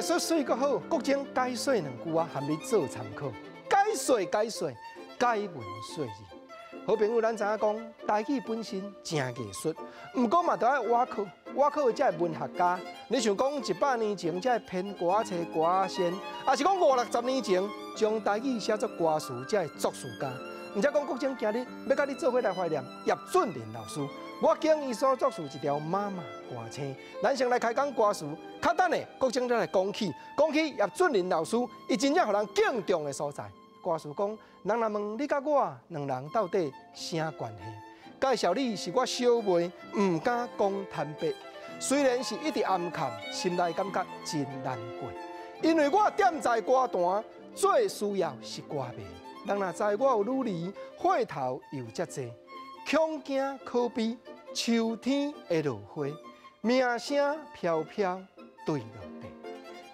藝術媠閣好，國政解說兩句啊，含你做參考。解說解說，解文說字。好朋友，咱知影講，台語本身誠藝術，毋過嘛著愛挖考，挖考才會文學家。你想講100年前才會編歌仔冊、歌仔仙，抑是講五六十年前將台語寫作歌詞，才會作詞家。毋則講國政今日欲佮你做伙來懷念葉俊麟老師，我敬伊所作詞一條媽媽歌星。咱先來開講歌詞，較等下國政再來講起，講起葉俊麟老師，伊真正予人敬重的所在。歌詞講，人若問你佮我兩人到底啥關係？介紹你是我小妹，毋敢講坦白。雖然是一直暗藏，心內感覺真難過。因為我踮在歌壇，最需要是歌迷。人若知我有女兒，火頭又遮濟，恐驚可比秋天的落花，名聲飄飄墜落地。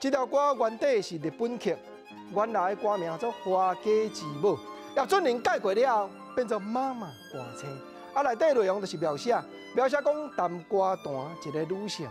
這條歌原底是日本曲。原來的歌名叫做《花家之母》，葉俊麟改過了後，變做媽媽歌星。啊，內底內容就是描寫，描寫講踮歌壇一个女性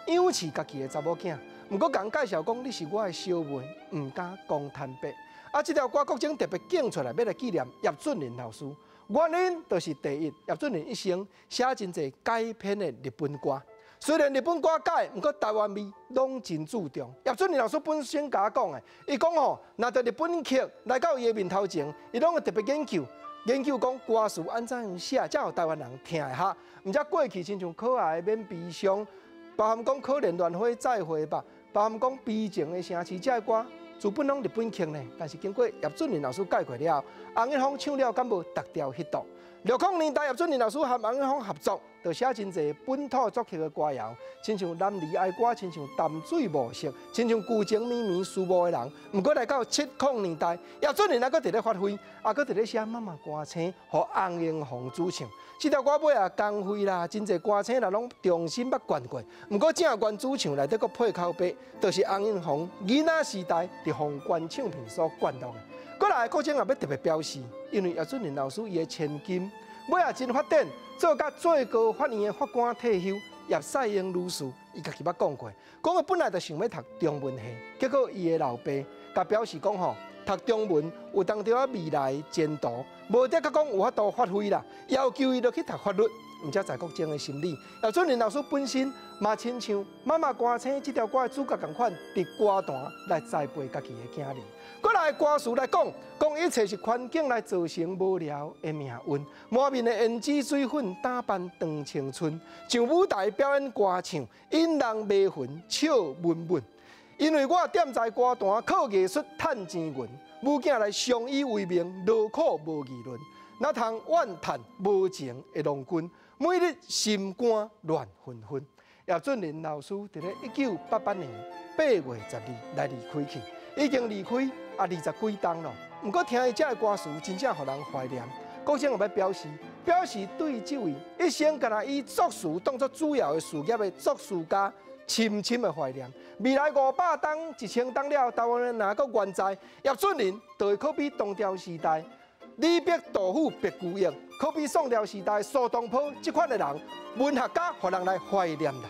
養飼家己的查某囝。毋過共介紹講你是我的小妹，毋敢講坦白。啊，這條歌國政特別揀出來，欲來紀念葉俊麟老師。原因就是第一，葉俊麟一生寫真濟改編的日本歌。雖然日本歌改，毋過台灣味攏真注重。葉俊麟老師本身共我講的，伊講吼，若著日本曲來到伊的面頭前，伊攏會特別研究，研究講歌詞按怎樣寫，才予台灣人聽會下。毋則過去親像可愛免悲傷，包含講可憐亂花再會吧，包含講悲情的城市，這个歌，原本攏日本曲呢，但是經過葉俊麟老師改過了後，洪一峰唱了敢無逐條彼度？60年代葉俊麟老師和洪一峰合作，就寫真濟本土作曲的歌謠，親像男兒哀歌，親像淡水暮色，親像舊情綿綿思慕的人。毋過來到70年代，葉俊麟猶閣佇咧發揮，猶閣佇咧寫媽媽歌星，予洪榮宏主唱。這條歌尾啊，江蕙啦，真濟歌星啦，攏重新捌灌過。毋過正原主唱內底閣配口白，就是洪榮宏囡仔時代佇鳳冠唱片所灌錄的。過來，國政也欲特別表示，因為葉俊麟老師伊的千金，尾仔真發展，做甲最高法院的法官退休，葉賽英女士，伊家己捌講過，講伊本來就想欲讀中文系，結果伊的老爸共表示講吼，讀中文有當著仔未來前途，無得閣講有法度發揮啦，要求伊著去讀法律。毋則在國政的心理，葉俊麟老師本身嘛親像媽媽歌星這條歌的主角仝款，佇歌壇來栽培家己的囝兒。過來歌詞來講，講一切是環境來造成無聊的命運，滿面的胭脂水粉打扮當青春，上舞台表演歌唱，引人迷魂笑悶悶。因為我踮在歌壇靠藝術趁錢銀，母囝來相依為命，勞苦無議論，哪通怨嘆無情的郎君？每日心肝亂紛紛。葉俊麟老師佇咧1988年8月12來離開去，已經離開啊二十幾冬咯。毋過聽伊這个歌詞，真正予人懷念。國政欲表示，表示對這位一生干焦以作詞當作主要的事業的作詞家，深深的懷念。未來500冬、1000冬了後，台灣人若閣原在，葉俊麟就會可比唐朝時代李白、杜甫、白居易，可比宋朝時代蘇東坡這款的人，文學家，予人來懷念啦。